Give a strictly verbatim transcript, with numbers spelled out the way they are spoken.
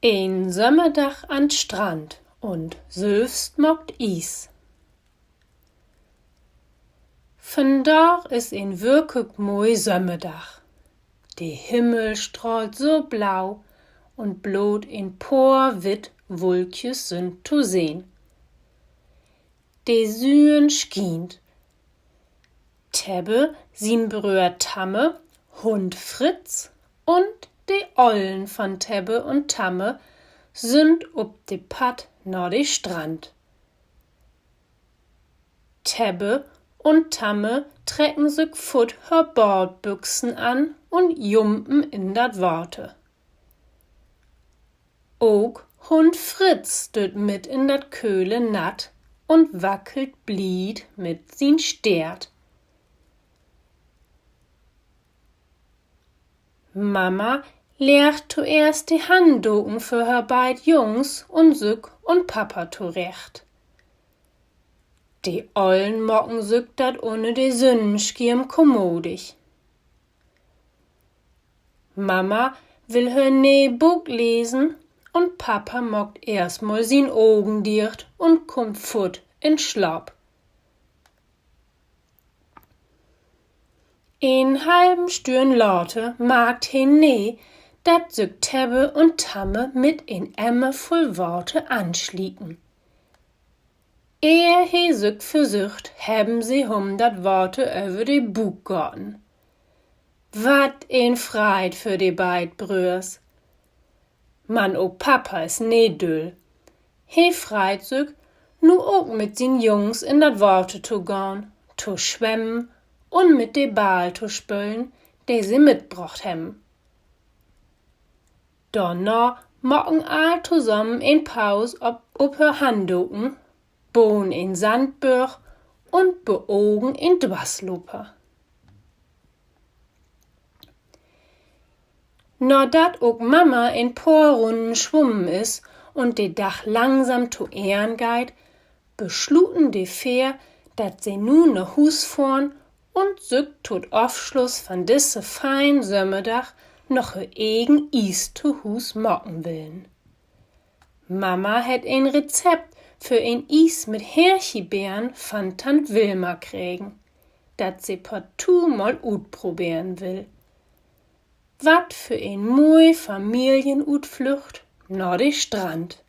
Een Sömmerdag an 't Strand un sülvst maakt Ies. Vandaag is en würkelk moi Sömmerdag. De Himmel strahlt so blau un blot en poor witt Wulkjes sünd to sehn. De Sünn schient. Tebbe, sien Bröer Tamme, Hund Fritz un de Ollen van Tebbe un Tamme sünd op de Padd na de Strand. Tebbe un Tamme trecken sük futt hör Baadbüxen an un jumpen in dat Water. Ok Hund Fritz stütt mit in dat köle Natt un wackelt blied mit sien Steert. Mama leggt toeerst de Handdoken för hör beid Jungs un sük un Papa torecht. De Ollen maken sük dat unner de Sünnenschierm kommodig. Mama will hör nee Book lesen un Papa maakt eerstmal sien Ogen dicht un kummt futt in Slaap. En halven Stünn later markt he nee, dat sük Tebbe un Tamme mit en Emmer vull Water anslieken. Ehr he sük versücht, hebben se hum dat Water över de Buuk gaten. Wat en Freid för de beid Bröers! Man ok Papa is nee düll. He freit sük, nu ok mit sien Jungs in dat Water to gahn, to swemmen un mit de Ball to spölen, de se mitbrocht hebben. Dorna maken all tosamen en Paus op, op hör Handdoken, boen en Sandbörg un beogen en Dwarsloper. Nadat ok Mama en poor Runnen swummen is un de Dag langsam to Enn geiht, besluten de veer, dat se nu na Huus fohren un sük to'n Afsluss van disse fein Sömmerdag noch hör egen Ies to Huus maken willen. Mama hett en Rezept för en Ies mit Herchibeern van Tant Wilma kregen, dat se partu mal utproberen will. Wat för en moi Familienutflucht na de Strand.